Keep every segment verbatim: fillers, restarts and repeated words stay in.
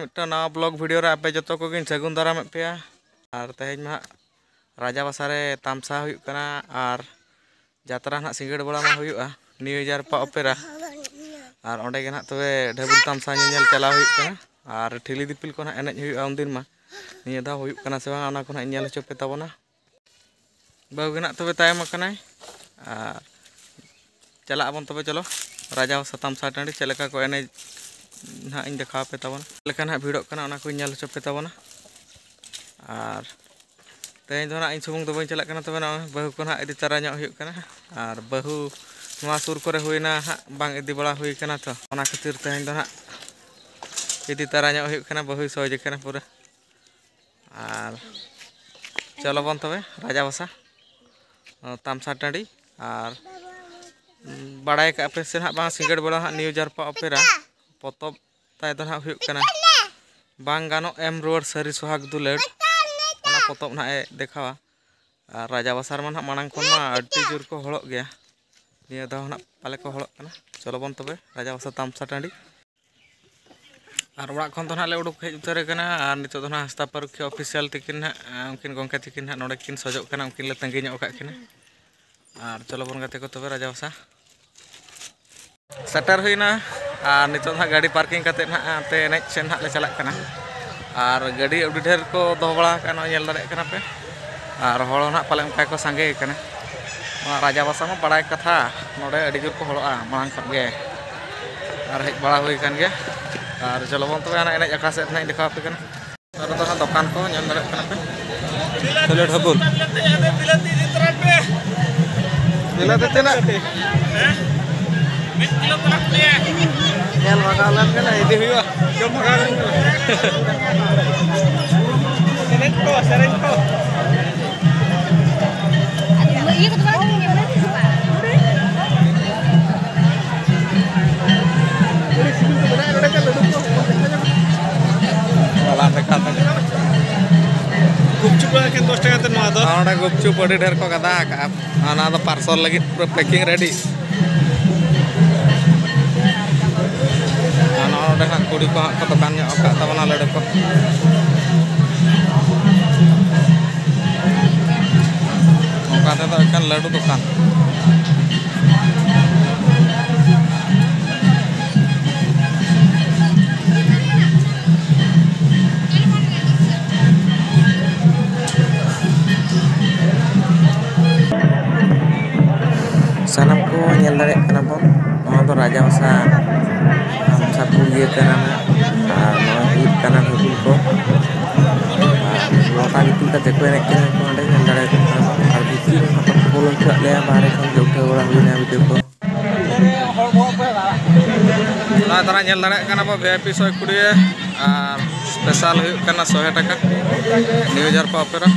ᱢᱤᱫᱴᱟᱝ ᱱᱟᱣᱟ blog video ᱨᱮ ᱟᱯᱮ ᱡᱚᱛᱚ ᱠᱚᱜᱮᱧ ᱥᱟᱹᱜᱩᱱ ᱫᱟᱨᱟᱢᱮᱫ ᱯᱮᱭᱟ᱾ ᱟᱨ ᱛᱮᱦᱮᱧ ᱢᱟ ᱦᱟᱸᱜ ᱨᱟᱡᱟ ᱵᱟᱥᱟ ᱨᱮ ᱛᱟᱢᱥᱟ ᱦᱩᱭᱩᱜ ᱠᱟᱱᱟ, ᱟᱨ ᱡᱟᱛᱨᱟ ᱱᱟᱦᱟᱜ ᱥᱤᱸᱜᱟᱹᱲ ᱵᱮᱲᱟ ᱢᱟ ᱦᱩᱭᱩᱜᱼᱟ ᱱᱤᱭᱩ ᱤᱭᱟᱨ ᱯᱟ ᱚᱯᱮᱨᱟ᱾ ᱟᱨ ᱚᱸᱰᱮ ᱜᱮ ᱱᱟᱦᱟᱜ ᱛᱚᱵᱮ ᱰᱷᱟᱹᱵᱩᱞ ᱛᱟᱢᱥᱟ ᱧᱮᱧᱮᱞ ᱪᱟᱞᱟᱣ ᱦᱩᱭᱩᱜ ᱠᱟᱱᱟ᱾ ᱟᱨ ᱴᱷᱤᱞᱤ ᱫᱤᱯᱤᱞ ᱠᱚ ᱱᱟᱦᱟᱜ ᱮᱱᱮᱡ ᱦᱩᱭᱩᱜᱼᱟ ᱩᱱᱫᱤᱱ ᱢᱟ᱾ ᱱᱤᱭᱟᱹ ᱫᱷᱟᱣ ᱦᱩᱭᱩᱜ ᱠᱟᱱᱟ ᱥᱮ ᱵᱟᱝ, ᱚᱱᱟ ᱠᱚ ᱱᱟᱦᱟᱜ ᱤᱧ ᱧᱮᱞ ᱦᱚᱪᱚ ᱯᱮ ᱛᱟᱵᱚᱱᱟ᱾ ᱵᱟᱹᱦᱩ ᱜᱮ ᱱᱟᱦᱟᱜ ᱛᱚᱵᱮ ᱛᱟᱭᱚᱢ ᱟᱠᱟᱱᱟᱭ᱾ ᱟᱨ ᱪᱟᱞᱟᱜ ᱟᱵᱚᱱ ᱛᱚᱵᱮ, ᱪᱚᱞᱚ, ᱨᱟᱡᱟ ᱵᱟᱥᱟ ᱛᱟᱢᱥᱟ ᱴᱟᱺᱰᱤ ᱪᱮᱫ ᱞᱮᱠᱟ ᱠᱚ ᱮᱱᱮᱡ ᱱᱟᱦᱟᱜ ᱤᱧ ᱫᱮᱠᱷᱟᱣ ᱯᱮ ᱛᱟᱵᱚᱱᱟ, ᱪᱮᱫ ᱞᱮᱠᱟ ᱱᱟᱦᱟᱜ ᱵᱷᱤᱲᱚᱜ ᱠᱟᱱᱟ ᱚᱱᱟ ᱠᱚᱧ ᱧᱮᱞ ᱦᱚᱪᱚ ᱯᱮ ᱛᱟᱵᱚᱱᱟ᱾ ᱟᱨ ᱛᱮᱦᱮᱧ ᱫᱚ ᱱᱟᱦᱟᱜ ᱤᱧ ᱥᱩᱢᱩᱝ ᱫᱚ ᱵᱟᱹᱧ ᱪᱟᱞᱟᱜ ᱠᱟᱱᱟ, ᱛᱚᱵᱮ ᱱᱚᱜᱼᱚᱭ ᱵᱟᱹᱦᱩ ᱠᱚ ᱱᱟᱦᱟᱜ ᱤᱫᱤ ᱛᱟᱨᱟ ᱧᱚᱜ ᱦᱩᱭᱩᱜ ᱠᱟᱱᱟ᱾ ᱟᱨ ᱵᱟᱹᱦᱩ ᱱᱚᱣᱟ ᱥᱩᱨ ᱠᱚᱨᱮ ᱦᱩᱭᱱᱟ ᱦᱟᱸᱜ, ᱵᱟᱝ ᱤᱫᱤ ᱵᱟᱲᱟ ᱦᱩᱭ ᱠᱟᱱᱟ, ᱛᱚ ᱚᱱᱟ ᱠᱷᱟᱹᱛᱤᱨ ᱛᱮᱦᱮᱧ ᱫᱚ ᱱᱟᱦᱟᱜ ᱤᱫᱤ ᱛᱟᱨᱟ ᱧᱚᱜ ᱦᱩᱭᱩᱜ ᱠᱟᱱᱟ᱾ ᱵᱟᱹᱦᱩᱭ ᱥᱚᱦᱚᱡᱮ ᱠᱟᱱᱟ ᱯᱩᱨᱟᱹ᱾ ᱟᱨ ᱪᱚᱞᱚ ᱵᱚᱱ ᱛᱚᱵᱮ ᱨᱟᱡᱟ ᱵᱟᱥᱟ, ᱛᱟᱢᱥᱟ ᱴᱟᱺᱰᱤ᱾ ᱟᱨ ᱵᱟᱲᱟᱭ ᱠᱟᱜ ᱯᱮ ᱥᱮ ᱱᱟᱦᱟᱜ ᱵᱟᱝ, ᱥᱤᱸᱜᱟᱹᱲ ᱵᱮᱲᱟ ᱦᱟᱸᱜ ᱱᱤᱭᱩ ᱡᱟᱨᱯᱟ ᱚᱯᱮᱨᱟ ᱯᱚᱛᱚᱵ ᱛᱟᱭ ᱫᱚ ᱱᱟᱦᱟᱜ ᱦᱩᱭᱩᱜ ᱠᱟᱱᱟ ᱵᱟᱝ ᱜᱟᱱᱚᱜ ᱮᱢ ᱨᱩᱣᱟᱹᱲ ᱥᱟᱹᱨᱤ ᱥᱚᱦᱟᱜᱽ ᱫᱩᱞᱟᱹᱲ᱾ ᱚᱱᱟ ᱯᱚᱛᱚᱵ ᱱᱟᱦᱟᱜ ᱮ ᱫᱮᱠᱷᱟᱣᱟ᱾ ᱟᱨ ᱨᱟᱡᱟ ᱵᱟᱥᱟ ᱨᱮᱢᱟ ᱱᱟᱦᱟᱜ ᱢᱟᱲᱟᱝ ᱠᱷᱚᱱ ᱢᱟ ᱟᱹᱰᱤ ᱡᱳᱨ ᱠᱚ ᱦᱚᱲᱚᱜ ᱜᱮᱭᱟ, ᱱᱤᱭᱟᱹ ᱫᱷᱟᱣ ᱱᱟᱦᱟᱜ ᱯᱟᱞᱮ ᱠᱚ ᱦᱚᱲᱚᱜ ᱠᱟᱱᱟ᱾ ᱪᱚᱞᱚ ᱵᱚᱱ ᱛᱚᱵᱮ ᱨᱟᱡᱟ ᱵᱟᱥᱟ ᱛᱟᱢᱥᱟ ᱴᱟᱺᱰᱤ᱾ ᱟᱨ ᱚᱲᱟᱜ ᱠᱷᱚᱱ ᱫᱚ ᱱᱟᱦᱟᱜ ᱞᱮ ᱩᱰᱩᱠ ᱦᱮᱡ ᱩᱛᱟᱹᱨ ᱟᱠᱟᱱᱟ᱾ ᱟᱨ ᱱᱤᱛᱚᱜ ᱫᱚ ᱱᱟᱦᱟᱜ ᱦᱟᱸᱥᱫᱟ ᱯᱟᱹᱨᱩᱠᱷᱤᱭᱟᱹ ᱚᱯᱷᱤᱥᱤᱭᱟᱞ ᱛᱤᱠᱤᱱ ᱱᱟᱦᱟᱜ, ᱩᱱᱠᱤᱱ ᱜᱚᱢᱠᱮ ᱛᱤᱠᱤᱱ ᱱᱟᱦᱟᱜ ᱱᱚᱰᱮ ᱠᱤᱱ ᱥᱚᱡᱚᱜ ᱠᱟᱱᱟ, ᱩᱱᱠᱤᱱ ᱞᱮ ᱛᱟᱺᱜᱤ ᱧᱚᱜ ᱟᱠᱟᱫ ᱠᱤᱱᱟ᱾ ᱟᱨ ᱪᱚᱞᱚ ᱵᱚᱱ ᱜᱟᱛᱮ ᱠᱚ ᱛᱚᱵᱮ ᱨᱟᱡᱟ ᱵᱟᱥᱟ᱾ ᱥᱮᱴᱮᱨ ᱦᱩᱭᱱᱟ᱾ ᱟᱨ ᱱᱤᱛᱚᱜ ᱫᱚ ᱦᱟᱸᱜ ᱜᱟᱹᱰᱤ ᱯᱟᱨᱠᱤᱝ ᱠᱟᱛᱮᱫ ᱱᱟᱦᱟᱜ ᱦᱟᱱᱛᱮ ᱮᱱᱮᱡ ᱥᱮᱫ ᱱᱟᱦᱟᱜ ᱞᱮ ᱪᱟᱞᱟᱜ ᱠᱟᱱᱟ᱾ ᱟᱨ ᱜᱟᱹᱰᱤ ᱟᱹᱰᱤ ᱰᱷᱮᱨ ᱠᱚ ᱫᱚᱦᱚ ᱵᱟᱲᱟ ᱟᱠᱟᱫᱼᱟ, ᱱᱚᱜᱼᱚᱭ ᱧᱮᱞ ᱫᱟᱲᱮᱭᱟᱜ ᱠᱟᱱᱟ ᱯᱮ᱾ ᱟᱨ ᱦᱚᱲ ᱦᱚᱸ ᱱᱟᱦᱟᱜ ᱯᱟᱞᱮ ᱚᱱᱠᱟ ᱜᱮᱠᱚ ᱥᱟᱸᱜᱮ ᱟᱠᱟᱱᱟ᱾ ᱱᱚᱣᱟ ᱨᱟᱡᱟ ᱵᱟᱥᱟ ᱢᱟ ᱵᱟᱲᱟᱭ ᱠᱟᱛᱷᱟ, ᱱᱚᱰᱮ ᱟᱹᱰᱤ ᱡᱳᱨ ᱠᱚ ᱦᱚᱲᱚᱜᱼᱟ ᱢᱟᱲᱟᱝ ᱠᱷᱚᱱ ᱜᱮ᱾ ᱟᱨ ᱦᱮᱡ ᱵᱟᱲᱟ ᱦᱩᱭ ᱟᱠᱟᱱ ᱜᱮᱭᱟ᱾ ᱟᱨ ᱪᱚᱞᱚ ᱵᱚᱱ ᱛᱚᱵᱮ ᱦᱟᱱᱟ ᱮᱱᱮᱡ ᱟᱠᱷᱲᱟ ᱥᱮᱫ ᱱᱟᱦᱟᱜ ᱤᱧ ᱫᱮᱠᱷᱟᱣ ᱟᱯᱮ ᱠᱟᱱᱟ᱾ ᱱᱚᱰᱮ ᱫᱚ ᱦᱟᱸᱜ ᱫᱚᱠᱟᱱ ᱠᱚ ᱧᱮᱞ ᱫᱟᱲᱮᱭᱟᱜ ᱠᱟᱱᱟ ᱯᱮ᱾ ᱠᱷᱟᱹᱞᱤ ᱰᱷᱟᱹᱵᱩᱞ᱾ ᱵᱤᱞᱟᱹᱛᱤ ᱛᱤᱱᱟᱹᱜ? ᱧᱮᱞ ᱵᱷᱟᱜᱟᱣ ᱞᱮᱱ ᱜᱮ ᱤᱫᱤ ᱦᱩᱭᱩᱜᱼᱟ᱾ ᱡᱚᱢ ᱵᱷᱟᱜᱟᱣ ᱞᱮᱱ ᱜᱮ᱾ ᱥᱮᱨᱮᱧ ᱠᱚ, ᱥᱮᱨᱮᱧ ᱠᱚ᱾ ᱵᱟᱞᱟ ᱞᱮᱠᱟ ᱛᱮ᱾ ᱜᱩᱯᱪᱩᱯ ᱮᱠᱮᱱ ᱫᱚᱥ ᱴᱟᱠᱟ ᱛᱮ ᱱᱚᱣᱟ ᱫᱚ᱾ ᱟᱨ ᱱᱚᱰᱮ ᱜᱩᱯᱪᱩᱯ ᱟᱹᱰᱤ ᱰᱷᱮᱨ ᱠᱚ ᱜᱟᱫᱟ ᱟᱠᱟᱫᱼᱟ᱾ ᱚᱱᱟ ᱫᱚ ᱯᱟᱨᱥᱚᱞ ᱞᱟᱹᱜᱤᱫ ᱯᱩᱨᱟᱹ ᱯᱮᱠᱤᱝ ᱨᱮᱰᱤ᱾ ᱟᱨ ᱱᱚᱜᱼᱚ ᱠᱚ ᱦᱟᱸᱜ ᱠᱚ ᱫᱚᱠᱟᱱ ᱧᱚᱜ ᱟᱠᱟᱫ ᱛᱟᱵᱚᱱᱟ, ᱞᱟᱹᱰᱩ ᱠᱚ᱾ ᱚᱱᱠᱟ ᱛᱮᱫᱚ ᱮᱠᱟᱞ ᱞᱟᱹᱰᱩ ᱫᱚᱠᱟᱱ᱾ ᱥᱟᱱᱟᱢ ᱠᱚ ᱧᱮᱞ ᱫᱟᱲᱮᱭᱟᱜ ᱠᱟᱱᱟ ᱵᱚᱱ, ᱱᱚᱣᱟ ᱫᱚ ᱨᱟᱡᱟ ᱵᱷᱟᱥᱟ ᱥᱟᱹᱠᱩ ᱤᱭᱟᱹ ᱠᱟᱱᱟ ᱱᱟᱜ, ᱟᱨ ᱱᱚᱣᱟ ᱦᱩᱭᱩᱜ ᱠᱟᱱᱟ ᱦᱟᱹᱠᱩ ᱠᱚ᱾ ᱟᱨ ᱞᱚᱴᱟ ᱜᱤᱛᱤᱞ ᱠᱟᱛᱮ ᱠᱚ ᱮᱱᱮᱡ ᱠᱟᱱᱟ ᱠᱚ ᱚᱸᱰᱮ, ᱧᱮᱞ ᱫᱟᱲᱮᱭᱟᱜ ᱠᱟᱱᱟ ᱵᱚᱱ᱾ ᱟᱨ ᱵᱷᱤᱛᱤᱨ ᱨᱮ ᱦᱚᱸ ᱵᱚᱞᱚ ᱦᱚᱪᱚᱣᱟᱜ ᱞᱮᱭᱟ, ᱵᱟᱦᱨᱮ ᱠᱷᱚᱱ ᱜᱮ ᱩᱴᱷᱟᱹᱣ ᱵᱟᱲᱟ ᱦᱩᱭᱱᱟ ᱵᱷᱤᱰᱤᱭᱳ ᱠᱚ᱾ ᱱᱚᱣᱟ ᱛᱟᱨᱟ ᱧᱮᱞ ᱫᱟᱲᱮᱭᱟᱜ ᱠᱟᱱᱟ ᱵᱚ ᱵᱷᱤ ᱟᱭ ᱯᱤ ᱥᱚᱭ ᱠᱩᱲᱤ ᱟᱨ ᱥᱯᱮᱥᱟᱞ ᱦᱩᱭᱩᱜ ᱠᱟᱱᱟ ᱥᱚᱭ ᱴᱟᱠᱟ ᱱᱤᱭᱩ ᱤᱭᱟᱨ ᱯᱮ ᱚᱯᱮᱨᱟ᱾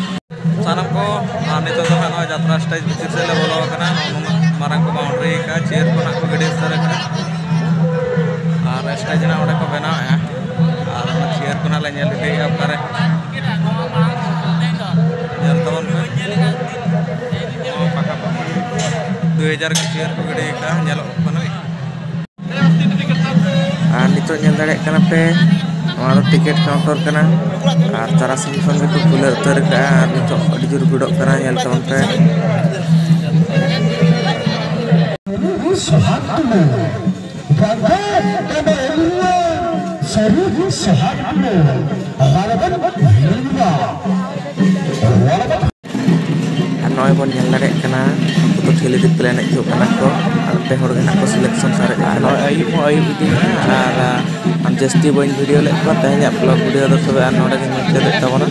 ᱥᱟᱱᱟᱢ ᱠᱚ, ᱟᱨ ᱱᱤᱛᱚᱜ ᱫᱚ ᱦᱟᱸᱜ ᱱᱚᱜᱼᱚᱭ ᱡᱟᱛᱨᱟ ᱥᱴᱮᱡᱽ ᱵᱷᱤᱛᱤᱨ ᱥᱮᱫ ᱞᱮ ᱵᱚᱞᱚ ᱟᱠᱟᱱᱟ᱾ ᱱᱚᱜᱼᱚ ᱱᱩᱱᱟᱹᱜ ᱢᱟᱨᱟᱝ ᱠᱚ ᱵᱟᱣᱩᱱᱰᱟᱨᱤ ᱟᱠᱟᱫᱼᱟ, ᱪᱮᱭᱟᱨ ᱠᱚ ᱱᱟᱜ ᱠᱚ ᱜᱤᱰᱤ ᱩᱛᱟᱹᱨ ᱟᱠᱟᱫᱼᱟ᱾ ᱟᱨ ᱥᱴᱮᱡᱽ ᱱᱟᱜ ᱚᱸᱰᱮ ᱠᱚ ᱵᱮᱱᱟᱣᱮᱫᱼᱟ᱾ ᱟᱨ ᱚᱱᱟ ᱪᱮᱭᱟᱨ ᱠᱚ ᱱᱟᱜ ᱞᱮ ᱧᱮᱞ ᱤᱫᱤᱭᱮᱫᱼᱟ ᱚᱠᱟᱨᱮ᱾ ᱧᱮᱞ ᱛᱟᱵᱚᱱ ᱯᱮ᱾ ᱱᱚᱣᱟ ᱯᱟᱠᱟ ᱯᱟᱠᱤ ᱫᱩᱭ ᱦᱟᱡᱟᱨ ᱜᱟᱱ ᱪᱮᱭᱟᱨ ᱠᱚ ᱜᱤᱰᱤ ᱟᱠᱟᱫᱼᱟ, ᱧᱮᱞᱚᱜ ᱠᱟᱱᱟ᱾ ᱟᱨ ᱱᱤᱛᱚᱜ ᱧᱮᱞ ᱫᱟᱲᱮᱭᱟᱜ ᱠᱟᱱᱟ ᱯᱮ, ᱱᱚᱣᱟ ᱫᱚ ᱴᱤᱠᱤᱴ ᱠᱟᱣᱩᱱᱴᱟᱨ ᱠᱟᱱᱟ᱾ ᱟᱨ ᱛᱟᱨᱟᱥᱤᱧ ᱠᱷᱚᱱ ᱜᱮᱠᱚ ᱠᱷᱩᱞᱟᱹᱣ ᱩᱛᱟᱹᱨ ᱟᱠᱟᱫᱼᱟ᱾ ᱟᱨ ᱱᱤᱛᱚᱜ ᱟᱹᱰᱤ ᱡᱳᱨ ᱵᱷᱤᱲᱚᱜ ᱠᱟᱱᱟ, ᱧᱮᱞ ᱛᱟᱵᱚᱱ ᱯᱮ᱾ ᱥᱚᱦᱟᱜ ᱴᱩᱰᱩ, ᱜᱟᱝᱜᱟ ᱠᱟᱱᱟ ᱮᱞᱩᱣᱟ, ᱥᱟᱹᱨᱤ ᱥᱚᱦᱟᱜ ᱴᱩᱰᱩ, ᱦᱚᱲ ᱵᱚᱱ ᱦᱤᱲᱤᱧ ᱢᱟ, ᱦᱚᱲ ᱵᱚᱱ ᱟᱨ ᱱᱚᱜᱼᱚᱭ ᱵᱚᱱ ᱧᱮᱞ ᱫᱟᱲᱮᱭᱟᱜ ᱠᱟᱱᱟ, ᱩᱱᱠᱩ ᱫᱚ ᱴᱷᱤᱞᱤ ᱫᱤᱯᱤᱞ ᱮᱱᱮᱡ ᱦᱚᱪᱚᱜ ᱠᱟᱱᱟ ᱠᱚ᱾ ᱟᱨ ᱯᱮ ᱦᱚᱲ ᱜᱮ ᱱᱟᱜ ᱠᱚ ᱥᱤᱞᱮᱠᱥᱚᱱ ᱥᱟᱨᱮᱡ ᱠᱟᱱᱟ᱾ ᱟᱨ ᱱᱚᱜᱼᱚᱭ ᱟᱹᱭᱩᱵ ᱦᱚᱸ ᱟᱹᱭᱩᱵ ᱤᱫᱤᱭᱮᱱᱟ᱾ ᱟᱨ, ᱟᱨ ᱡᱟᱹᱥᱛᱤ ᱵᱟᱹᱧ ᱵᱷᱤᱰᱤᱭᱳ ᱞᱮᱫ ᱠᱚᱣᱟ᱾ ᱛᱮᱦᱮᱧᱟᱜ ᱵᱞᱚᱜ ᱵᱷᱤᱰᱤᱭᱳ ᱫᱚ ᱛᱚᱵᱮ ᱟᱨ ᱱᱚᱰᱮ ᱜᱮᱧ ᱢᱩᱪᱟᱹᱫᱮᱫ ᱛᱟᱵᱚᱱᱟ᱾